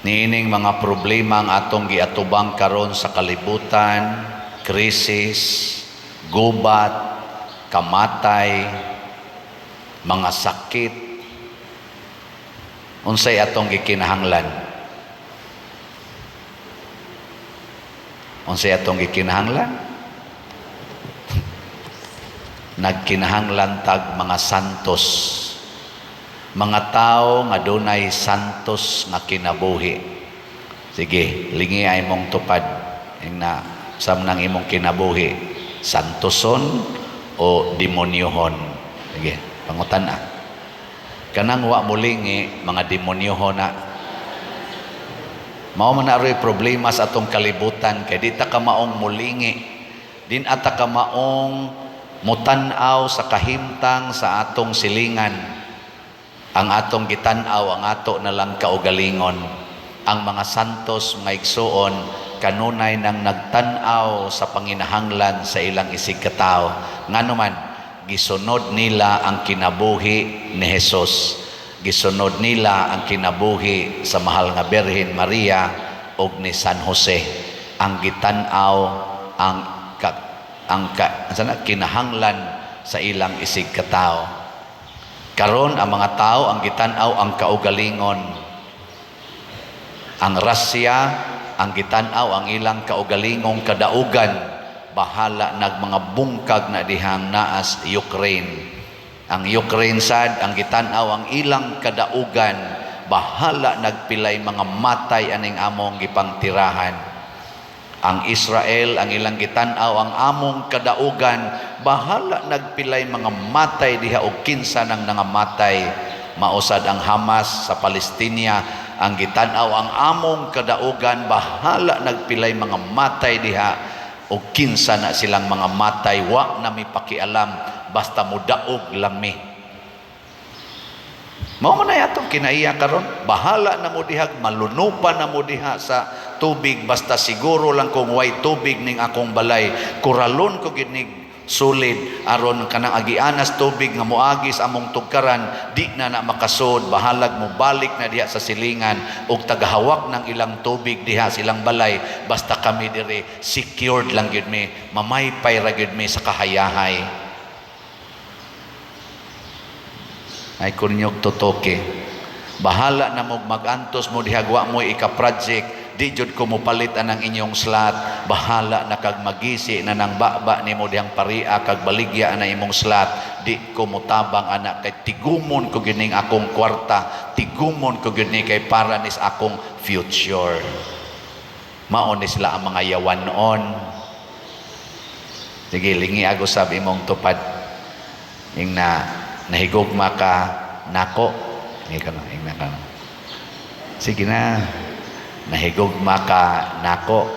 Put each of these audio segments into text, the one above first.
Niining mga problema ang atong giatubang karon sa kalibutan, krisis, gubat, kamatay, mga sakit, unsay atong gikinahanglan? Unsay atong gikinahanglan? Nagkinahanglan tag mga santos, mga tao nga dunay santos nga kinabuhi. Sige, lingi ay mong tupad ing na samnang imong kinabuhi, santoson o demonyohon. Sige, pangutan na. Kanang wa molingi, mga demonyohon na. Mao man na aroy problema sa atong kalibutan kay di ta kamaong mulingi. Din ata kamaong mutan-aw sa kahimtang sa atong silingan. Ang atong gitan-aw ang ato na lang kaugalingon. Ang mga santos, mga igsuon, kanunay nang nagtan-aw sa panginahanglan sa ilang isig katawo. Ngano man, gisunod nila ang kinabuhi ni Jesus. Gisunod nila ang kinabuhi sa mahal nga Birhen Maria ug ni San Jose. Ang gitan-aw ang ka, ang ka, sana, kinahanglan sa ilang isig katawo. Karon ang mga tao ang gitan-aw ang kaugalingon. Ang Russia ang gitan-aw ang ilang kaugalingong kadaugan, bahala nag mga bungkag na dihang naas Ukraine. Ang Ukraine sad ang gitan-aw ang ilang kadaugan, bahala nagpilay mga matay aning among gipangtirahan. Ang Israel ang ilang gitan-aw ang among kadaugan, bahala nagpilay mga matay diha og kinsa nang nangamatay. Mausad ang Hamas sa Palestina ang gitan-aw ang among kadaugan, bahala nagpilay mga matay diha og kinsa na silang mga matay, wa na mi pakialam, basta mudaog lang mi. Mao man ay atong kinaiya karon, bahala na mo dihag malunupan na mo diha sa tubig, basta siguro lang kung way tubig ning akong balay, kuralon ko gid nig sulid aron kanang agianas tubig nga moagi sa among tugkaran di na na makasud, bahalag mo balik na diha sa silingan og tagahawak ng ilang tubig diha sa ilang balay, basta kami diri secured lang gyud mi, mamaypay ra gyud mi sa kahayahay. Ay kunyog totoke. Bahala na mo magantos mo diha wa mo ika-project, di jud ko mopalit anang inyong slot, bahala na kag magisi na nang baba nimo dihang paria kag baligya na imong slot, di ko motabang ana kay tigumon ko gining akong kwarta, tigumon ko gid ni kay para nis akong future. Mao ni sila ang mga yawan noon. Sige, lingi ako sab imong tupad. Ing na nahigugma ka nako. Ing ka na, ing na ka na. Sige na. Nahigugma ka nako.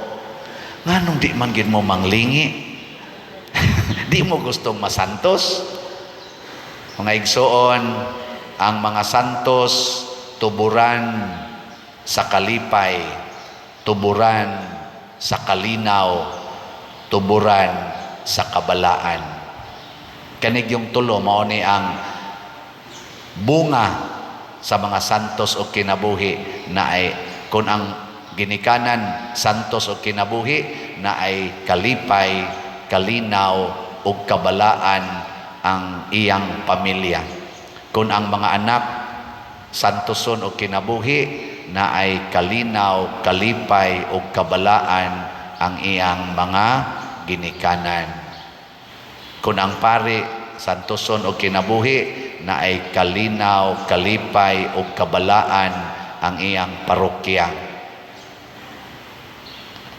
Nganong di man gid mo manglingi? Di mo gustong masantos? Mga igsoon, ang mga santos tuburan sa kalipay, tuburan sa kalinaw, tuburan sa kabalaan. Kanig yung tulo mao ni ang bunga sa mga santos o kinabuhi na ay kung ang ginikanan santos o kinabuhi na ay kalipay, kalinaw o kabalaan ang iyang pamilya. Kung ang mga anak santoson o kinabuhi na ay kalinaw, kalipay o kabalaan ang iyang mga ginikanan. Kung ang pari santoson o kinabuhi na ay kalinaw, kalipay o kabalaan ang iyang parokya.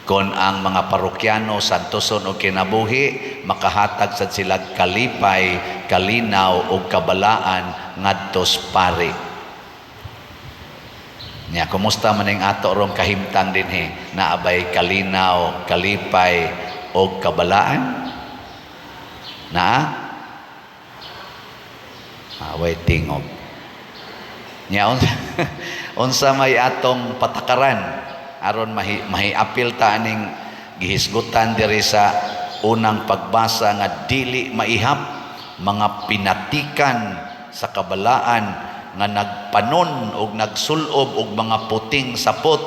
Kung ang mga parokyano santoson o kinabuhi, makahatag sad sila kalipay, kalinaw o kabalaan ngadtos pari. Nya, kumusta man ning ato rong kahimtang dinhi? Naabay kalinaw, kalipay o kabalaan? Naa? Way tingog. Nya, unsa may atong patakaran aron mahiapil ta aning gihisgutan diri sa unang pagbasa nga dili maihap mga pinatikan sa kabalaan nga nagpanon og nagsulob og mga puting sapot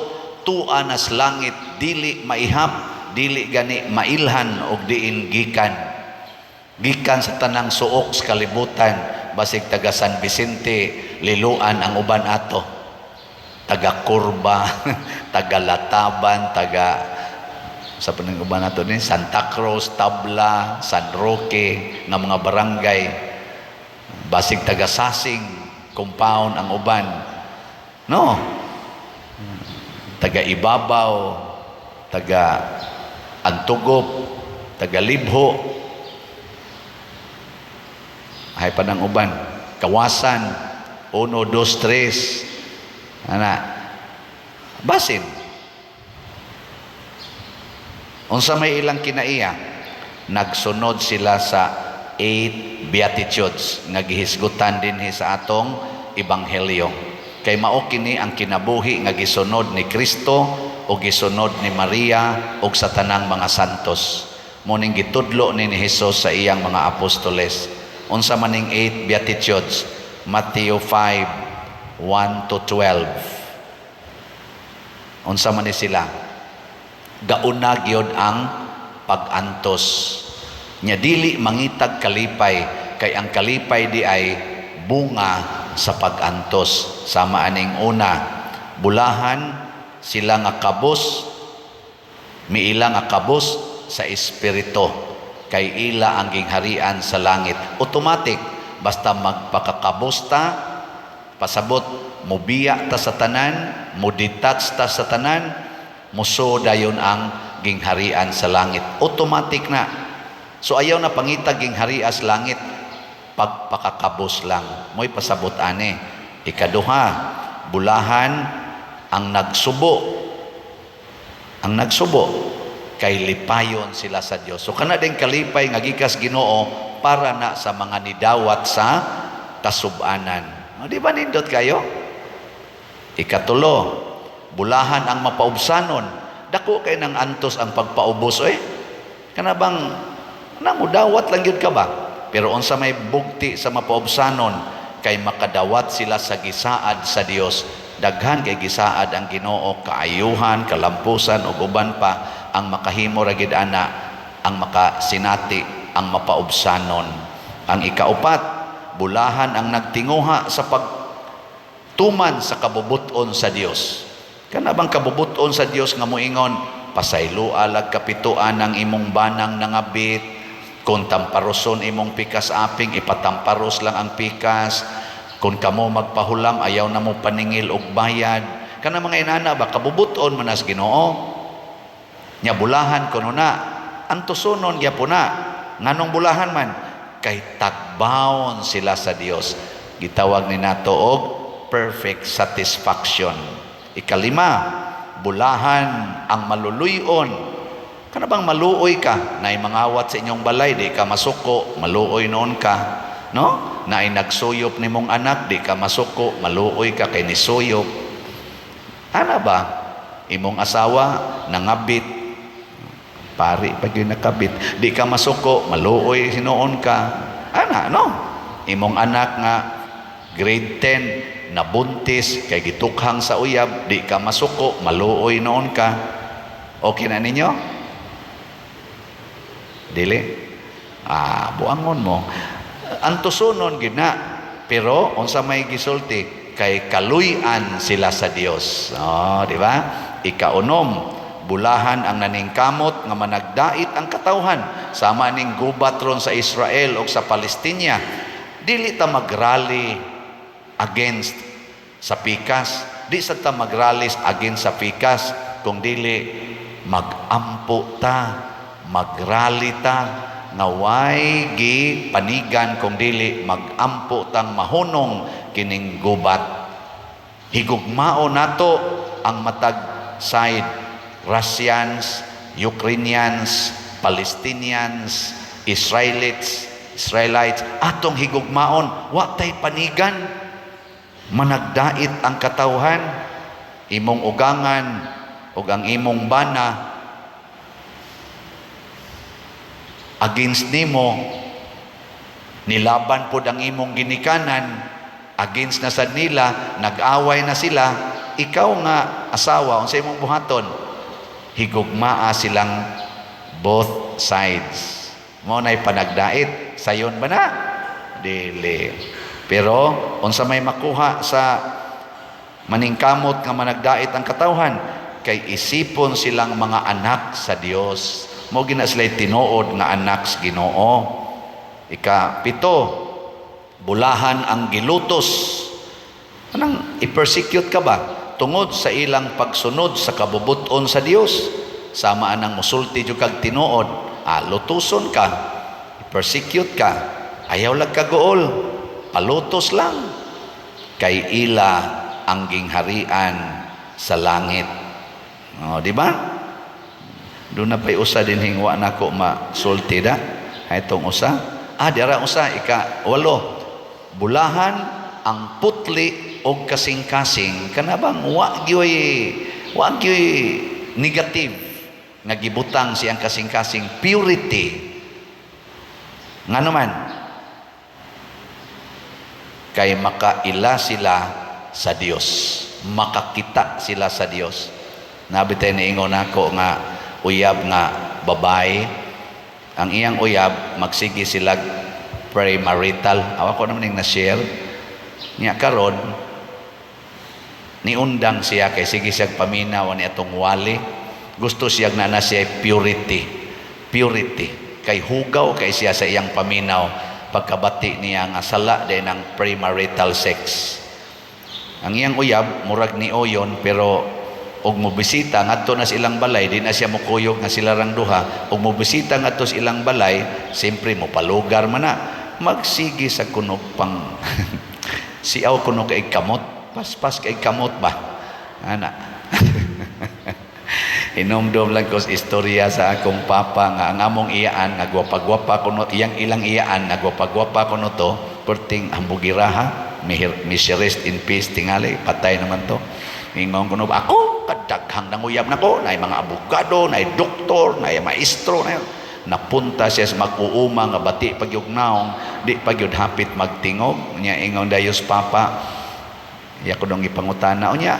tua nas langit, dili maihap, dili gani mailhan og diin gikan. Gikan sa tanang suok sa kalibutan. Basig taga San Vicente, Liloan ang uban ato, taga Kurba, taga Lataban, taga sa panang uban nato ni Santa Cruz, Tabla, San Roque nga mga barangay. Basig taga Sasing compound ang uban, no? Taga Ibabaw, taga Antugop, taga Libho, hay pa ng uban, Kawasan, uno, dos, tres, ana, basin. Unsa may ilang kinaiya? Nagsunod sila sa eight Beatitudes nga gihisgutan dinhi sa atong ebanghelyo. Kay mao kini ang kinabuhi nga gisunod ni Kristo o gisunod ni Maria ug sa tanang mga santos. Muning gitudlo ni Hesus sa iyang mga apostoles. Unsa maning eight Beatitudes? Matthew 5, 1 to 12. Unsa man ni sila? Gauna gyud ang pag-antos. Nya dili mangitag kalipay, kay ang kalipay di ay bunga sa pag-antos. Sama aning una, bulahan sila nga kabos, miila nga kabos sa espiritu, kay ila ang gingharian sa langit. Automatic, basta magpakakabos ta, pasabot mubiya ta sa tanan, mudetach ta sa tanan, muso dayon ang gingharian sa langit. Automatic na. So ayaw na pangita gingharia sa langit, pagpakakabos lang. Mo'y pasabot ani. Ikaduha, bulahan ang nagsubo. Ang nagsubo kay lipayon sila sa Dios. So kana din kalipay nga gikas Ginoo para na sa mga nidawat sa kasubanan. O, di ba nindot kayo? Ikatulo, bulahan ang mapaubsanon. Dako kay nang antos ang pagpaubos oy. Kana bang na mudawat lang gyud ka ba? Pero unsa may bugti sa mapaubsanon, kay makadawat sila sa gisaad sa Dios. Daghan kay gisaad ang Ginoo, kaayuhan, kalampusan ug uban pa. Ang makahimo ra gid ana, ang makasinati, ang mapaubsanon. Ang ikaupat, bulahan ang nagtinguha sa pagtuman sa kabubuton sa Dios. Kana bang kabubuton sa Dios nga moingon, pasayloa lag kapituan ang imong banang nangabit, kung tamparoson imong pikas aping, ipatamparos lang ang pikas, kung kamo magpahulam, ayaw na mo paningil og bayad. Kana mga inana ba, kabubuton man as Ginoo. Nya bulahan kuno na, antusonon gyapon na. Nganong bulahan man? Kay tagbawon sila sa Dios. Gitawag ni nato og perfect satisfaction. Ikalima, bulahan ang maluluyon. Kana bang maluoy ka, naay mangawat sa inyong balay, di ka masuko, maluoy noon ka. No? Naay nagsuyop nimong anak, di ka masuko, maluoy ka kay nisuyop. Ana ba? Imong asawa nangabit, pari pag yun nakabit, di ka masuko, maluoy hinuon ka. Ana, no? Imong anak nga grade 10, nabuntis, kay gitukhang sa uyab, di ka masuko, maluoy noon ka. Okay na ninyo? Dili? Ah, buangon mo. Antusonon gid na. Pero unsa may gisulti, kay kaluy-an sila sa Dios. Oh, di ba? Ikaunom, bulahan ang naningkamot nga managdait ang katawhan, sama ning gubat ron sa Israel o sa Palestina. Dili ta magrally against sa pikas. Di sa ta magrally against sa pikas, kung dili magampo ta, magrally ta nga way gi panigan, kung dili magampo tang mahunong kining gubat. Higugmao nato ang matag side, Russians, Ukrainians, Palestinians, Israelites, Israelites, atong higugmaon, wa tay panigan. Managdait ang katawhan, imong ugangan ug ang imong bana against nimo, nilaban pod ang imong ginikanan. Against na sad nila, nag-away na sila, ikaw nga asawa, unsa imong buhaton? Higugmaa silang both sides. Mao nay panagdait. Sayon ba na? Dili. Pero unsa may makuha sa maningkamot nga managdait ang katawhan? Kay isipon silang mga anak sa Dios. Mao gina sila tinuod nga anak sa Ginoo. Ika-7, bulahan ang gilutos. Anang i-persecute ka ba? Tungod sa ilang pagsunod sa kabubuton sa Dios. Sama anang musulti jud kag tinuod, lutuson ka, i-persecute ka, ayaw lang kaguol, palutos lang. Kay ila ang gingharian sa langit. O, di ba? Doon na pa'y usa din hingwa nako masulti da. Ay, itong usa. Dira usa, ika-8. Bulahan ang putli og kasing-kasing. Kana bang wa gyoy negative nga gibutang siyang kasing-kasing, purity. Ngano man? Kay makaila sila sa Dios. Makakita sila sa Dios. Nabi tayo niingon nako nga uyab nga babae. Ang iyang uyab, magsige sila premarital. Awa ko naman yung na-share. Niya karon niundang siya kay sige siya paminaw ni atong wali. Gusto siya na na siya purity. Purity. Kay hugaw kay siya sa iyang paminaw pagkabati niya nga sala din ang premarital sex. Ang iyang uyab murag ni oyon, pero og mobisita ngadto na sa ilang balay, di na siya mokuyog nga sila rang duha. Og mobisita ngadto sa ilang balay, siyempre mo palugar man na, magsige sa kunog pang siaw kuno kay kamot, paspas kay kamot ba ana. Hinumdum lang ko sa istorya sa akong papa nga ang among iyaan nga gwapa-gwapa kuno, iyang ilang iyaan nga gwapa-gwapa kuno to, perting ambugiraha. May she rest in peace, tingali patay naman to. Ingon kuno, "Ako kadaghang nanguyab nako, nay mga abogado, nay doktor, nay maestro, nay." Napunta siya sa mag-uuma nga bati pagyug naong, di pagyud hapit magtingog. Nya ingon dayos papa, iya ko dong gipangutana, "Unya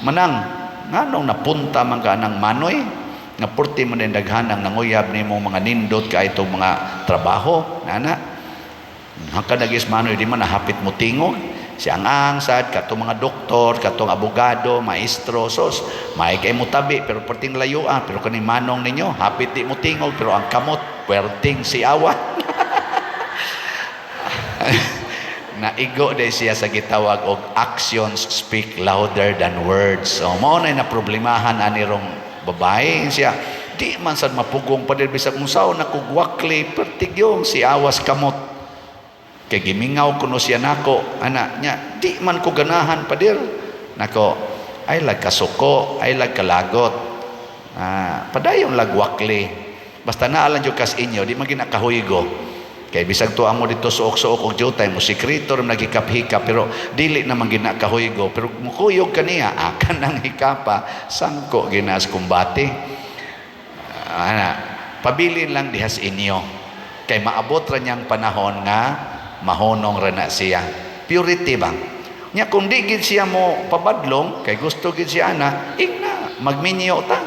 manang, nganong napunta man ka nang manoy nga purti man din daghan ang nanguyab nimo, mga nindot kay itong mga trabaho nana hangka nagis manoy, di man nahapit mo tingog?" Si ang sad katong mga doktor, katong abogado, maestro, sos may kay mo tabi pero perting layo, ah, pero kani manong ninyo hapit di mo tingog pero ang kamot perting siawa. Naigo day siya sa gitawag og actions speak louder than words. So mao na na problemahan ani rong babae siya. "Di man sad mapugong pa bisag unsaon na kugwakli, pertigyong si awas kamot. Kay gimingaw kuno siya nako ana nya, di man ko ganahan, pader." Nako, ay lag kasuko, ay lag kalagot. Padayon lagwakli. Basta naalan jud kas inyo, di man ginakahuygo. Kay bisag tuwa mo dito suok-suok og jutay mo sikreto ra nagikap-hikap, pero dili naman ginakahuygo, pero mukuyog kaniya akan ang hikapa sangko ginas kumbate. Ana, pabilin lang dihas inyo kay maabot ra niyang panahon nga mahunong ra na siya. Purity ba nya? Kung di gid siya mo pabadlong kay gusto gid siya ana, ingna magminyo ta,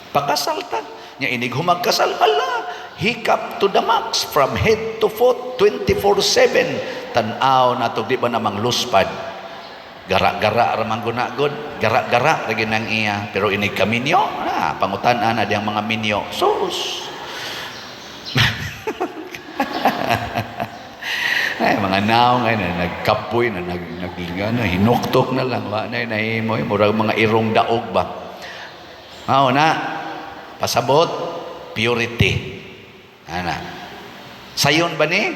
pakasal ta. Nya inig humagkasal, hala, hikap to the max from head to foot, 24/7. Tan-aw nato, di ba namang luspad, gara-gara ra man guna god, gara-gara ra nang iya. Pero inig kaminyo na, pangutan-an na diyang mga minyo, sus. Ay, mga naong ay na nagkapoy na nag, nag ano, hinuktok na lang, wa na nahimo, murag mga irong daog ba. Mao na pasabot, purity ana. Sayon ba ni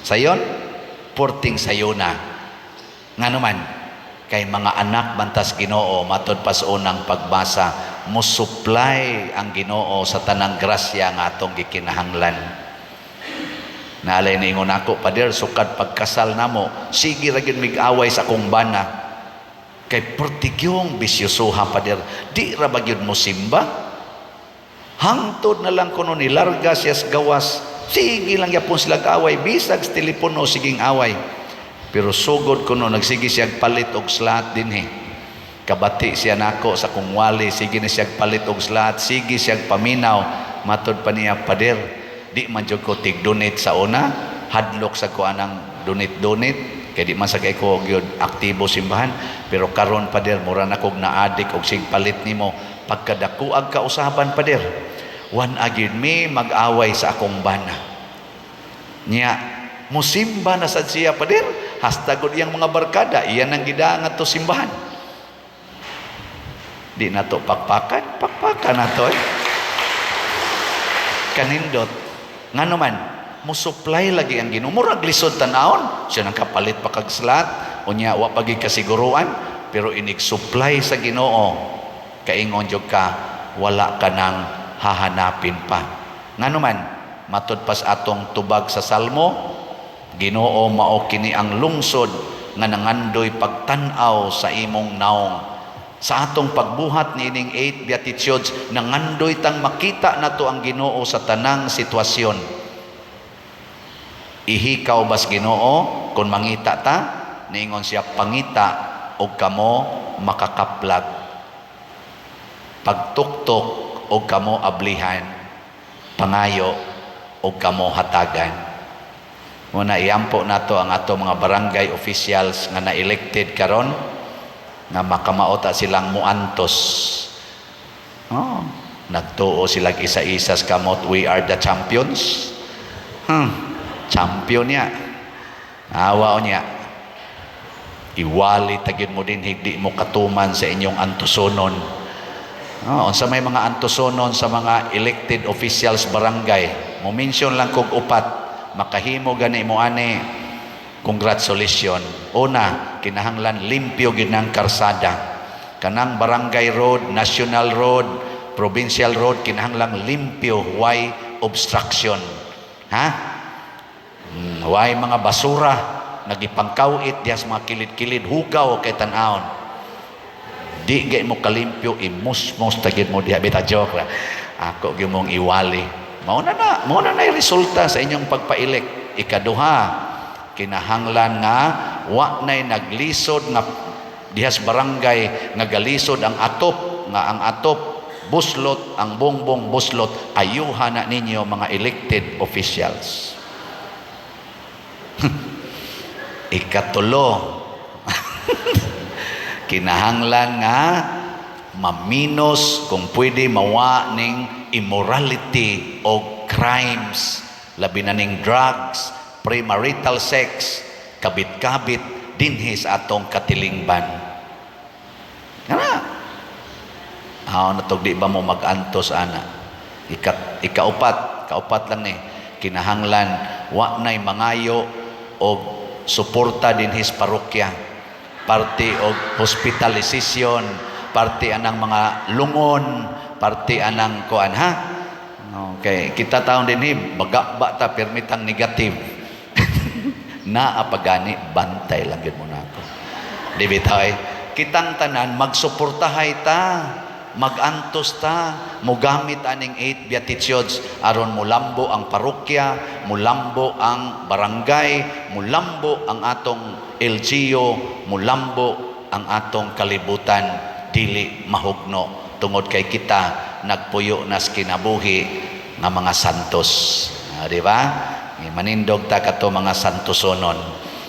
sayon? Porting sayona. Ngano man? Kay mga anak bantas Ginoo. Matod pa sa unang pagbasa, mo supply ang Ginoo sa tanang grasya nga atong gikinahanglan. Naalay na ingon ako, "Pader, sukad pagkasal namo, sige ra gyud mig-away sa akong bana. Kay pertigyong bisyosoha, pader, di ra ba gyud mo simba?" Hangtod na lang kuno nilarga siya sa gawas, sige lang yapon sila away, bisag sa telepono siging away. Pero sugod kuno nagsige siya palit og slot dinhi. Kabati siya nako sa kong wali, sige na siya palit og slot, sige siya paminaw. Matod pa niya, "Pader, di man jud ko tig-donate sa una, hadlok sa ko anang donate-donate, kay di man sa kay ko gyud aktibo simbahan, pero karon, pader, mura na kog naadik og sig palit nimo pagkadakuag kausaban, pader. Wan agid mi mag-away sa akong bana." Nya musimba na sad siya, pader, hasta gud iyang mga barkada iyan ang gidaan ngadto simbahan. Di na to pakpakan, pakpakan na to eh. Kanindot. Ngano man, mo supply lagi ang Ginoo. Murag lisod tan-awon, siya nang kapalit pa kag slot, unya wa pa gid kasiguruan, pero inig supply sa Ginoo, kaingon jud ka, wala ka nang hahanapin pa. Ngano man, matud pas atong tubag sa Salmo, "Ginoo, mao kini ang lungsod nga nangandoy pagtan-aw sa imong naong." Sa atong pagbuhat niining eight Beatitudes, nangandoy tang makita nato ang Ginoo sa tanang sitwasyon. Ihikaw bas Ginoo kung mangita ta, niingon siya, "Pangita og kamo makakaplag. Pagtuktok og kamo ablihan, pangayo og kamo hatagan." Muna iampo nato ang ato mga barangay officials nga na-elected karon nga makamaota silang muantos. Oh, nagtuo silang isa-isa sa kamot, "We are the champions." Champion niya. Awa niya. Iwali tagin mo din hindi mo katuman sa inyong antusonon. Oh, unsa may mga antusonon sa mga elected officials barangay? Mo mention lang kog upat, makahimo gani mo ani. Congratulations. Una, kinahanglan limpyo gid ng karsada. Kanang barangay road, national road, provincial road, kinahanglan limpyo, why obstruction? Ha? Why mga basura nagipangkawit diha sa mga kilid-kilid, hugaw kay tan-awon. Di gay mo kalimpyo, imusmos tagid mo diha bita, joke ra. Ako gyud mong iwali. Mao na resulta sa inyong pagpa-elect. Ikaduha, kinahanglan nga wa nay naglisod nga dihas barangay nga galisod ang atop, nga ang atop buslot, ang bongbong buslot. Ayuha na ninyo, mga elected officials. Ikatulo, kinahanglan nga maminos kung pwede mawa ning immorality o crimes, labi na ning drugs, premarital sex, kabit-kabit dinhi sa atong katilingban. Kana aw na di ba mo mag-antos ana? Ikaupat, kaupat lang ni, kinahanglan wa nay mangayo og suporta dinhi sa parokya, parte og hospitalization, parte anang mga lungon, parte anang kuan, ha. Okay, kita taon dinhi baga ba ta permitang negative naa pagani, bantay lang gyud mo nako. Di bitaw eh. Kitang tanan magsuportahay ta, magantos ta, mogamit aning eight Beatitudes aron mulambo ang parokya, mulambo ang barangay, mulambo ang atong LGU, mulambo ang atong kalibutan, dili mahugno tungod kay kita nagpuyo nas kinabuhi nga mga santos. Ah, di ba? Manindog ta kato mga santosonon.